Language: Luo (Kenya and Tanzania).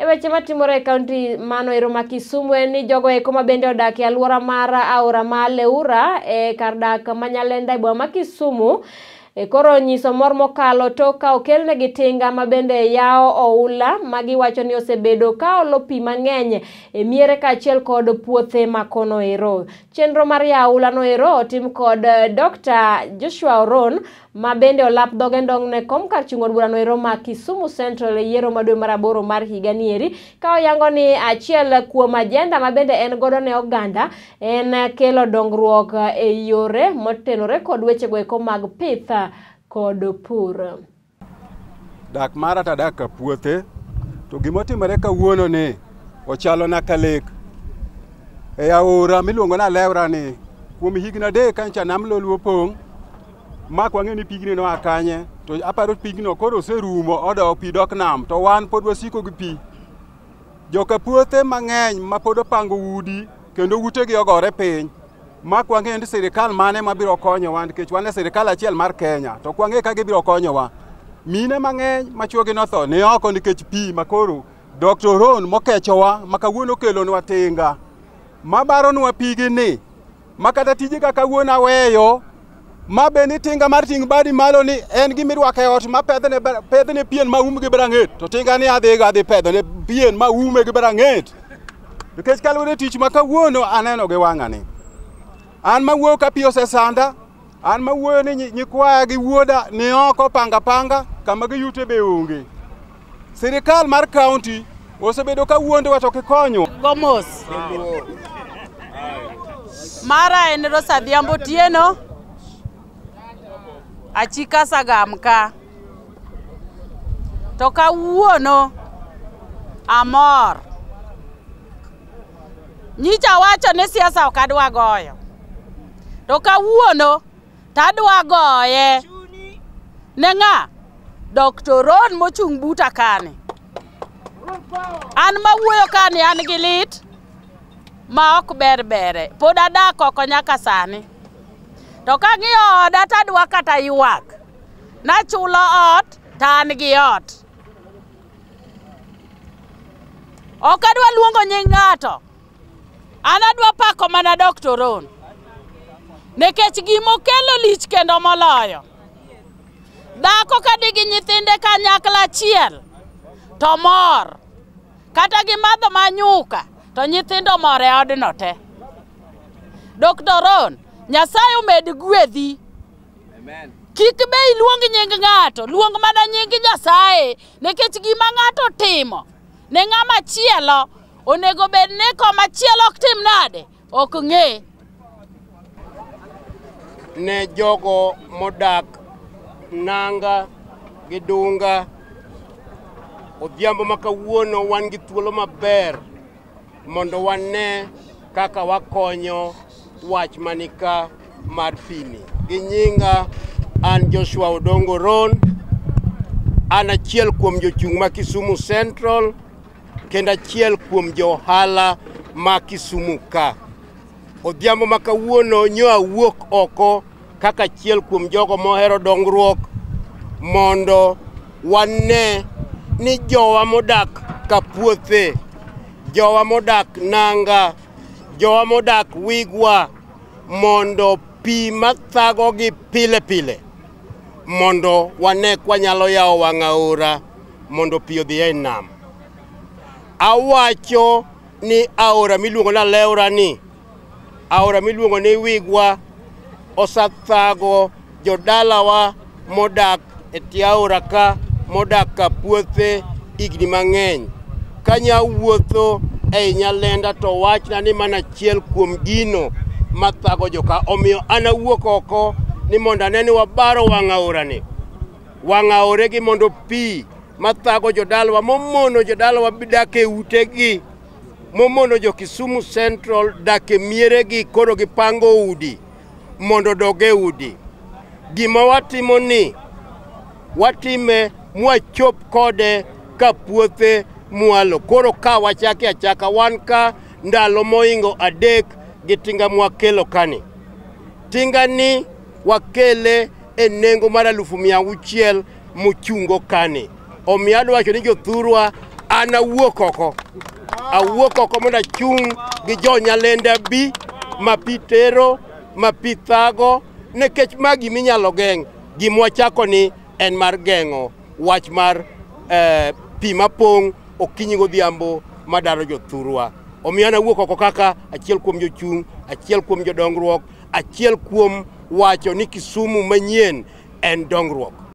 E weche matimore e kaunti mano ero ma Kisumu en ni jogo eko ma bende odak e alwora mar aora ma Leura e kar dak ma Nyalenda e boma ma Kisumu koro nyiso mor mokalo tok ka okelnegi tinga ma bende yawo oula ma giwacho ni osebedo ka olo pi mang'eny e miere kaachiel kod puothe ma kono ero. Chenro mar yawo oula no ero otim kod Dr. Joshua Oron ma bende olap dhoge ndong' ne kom kar chung' od burano ero ma Kisumu Central e yiero ma dwe mar aboro mar higa ni eri ka oyango ni achiel kuom ajenda ma bende en godo ne oganda en kelo dongruok e yore motenore kod wechego eko mag pith kod pur. Dak mara to adak ka puothe, to gimotimore kawuono ni ochalo na ka lek. E aora miluongo ni Alewra ni, kuom higni 3 kancha nam Lolwe opong', mak wang'eyo ni pigni noa kanye, to aparo pigno koro oserumo odok pi dok nam, to wan pod wasiko gi pi. Joka puothe mang'eny ma pod opango udi kendo utegi ogore piny, mak wang'eyo ni sirikal mane mabiro konyowa nikech wan e sirikal achiel mar Kenya, to ok wang'eyo ka gibiro konyowa. Mine mang'eny ma chuogi notho ni oko nikech pi makoro Dr. Ron mokechowa ma kawuono okelonwa tinga mabaronwa pigi ni ma kata tije ka kawuono aweyo ma be ni tinga mar ting' badi malo ni en gimirwako e ot ma pedhne pien ma um gi branget, to tinga ni adhigo adhi pedhone pien ma ume gi branget nikech kaluwore tich ma kawuono aneno gi wang'a ni. An mawuoyo ka pi osesanda, an mawuoyo ni nyikwaya gi wuoda ni oko panga panga kama giyute be onge. Sirikal mar kaunti osebedo ka wuondowa to kikonyo. Gomos. Mara en Rosa Adhiambo Otieno. Achika Sagam ka. To kawuono amor. Nyicha wacho ni siasa ok adwa goyo. To kawuono tadwa goye. Ne ng'a? Dr. Ron mochung' buta kani. An mawuoyo kani an gi lit ma ok ber bere. Pod adak oko nyaka sani. To kang'iyo oda tadwa kata ywak. Nachulo ot to an gi ot. Ok adwa luongo nying ng'ato. An adwa pako mana Dr. Ron. Nikech gimokelo lich kendo moloyo. Dhako ka nigi nyithinde kanyakla achiel to mor. Kata gimadho manyuka to nyithindo mor e odno te. Dr. Ron, Nyasaye omed gwedhi. Amen. Kik be iluong nying ng'ato, luong mana nying Nyasaye, nikech gima ng'ato timo ne ng'ama chielo onego bed ni koma chielo ok tim nade, ok ng'e. Ne jogo modak Nanga gi Dunga, odhiambo ma kawuono wan gi thuolo maber mondo wane kaka wakonyo wach manika mar pini. Gi nyinga an Joshua Odongo Ron, an achiel kuom jochung' ma Kisumu Central kendo achiel kuom johala ma Kisumu ka. Odhiambo ma kawuono nyo awuok oko kaka achiel kuom jogo mohero dongruok mondo wane ni jowa modak Kapuothe, jowa modak Nanga, jowa modak Wigwa mondo pi mathagogi pile pile mondo wane kwanyalo yawo wang' aora mondo pi odhi e nam. Awacho ni aora miluongo ni Alewra ni, aora miluongo ni Wigwa osathago jodalawa modak e tie aora ka, modak Kapuothe higni mang'eny. Kanya wuotho ei Nyalenda to wachna ni mana achiel kuom gino mathago joka. Omiyo an awuok oko ni mondo ane ni wabaro wang' aora ni. Wang' aoregi mondo pi mathago jodalawa, momono jodalawa dak e utegi, momono jo Kisumu Central dak e mieregi koro gipango udi mondo odog e udi. Gima watimo ni watime mwachop kode Kapuothe mwalo. Koro ka wachake achaka wan ka ndalo moingo 3 gi tinga mwakelo kani. Tinga ni wakele e nengo mar 600,000 mochungo kani. Omiyo adwa wacho ni jothurwa, An awuok oko. Awuok oko mondo achung' gi jo Nyalenda bi ma pi tero, ma pi thago, nikech ma giminyalo geng'. Gimwachako ni en mar geng'o wach mar pi mapong' okinyi godhiambo madaro jothurwa. Omiyo an awuok oko kaka achiel kuom jochung', achiel kuom jodongruok, achiel kuom wacho ni Kisumu manyien en dongruok.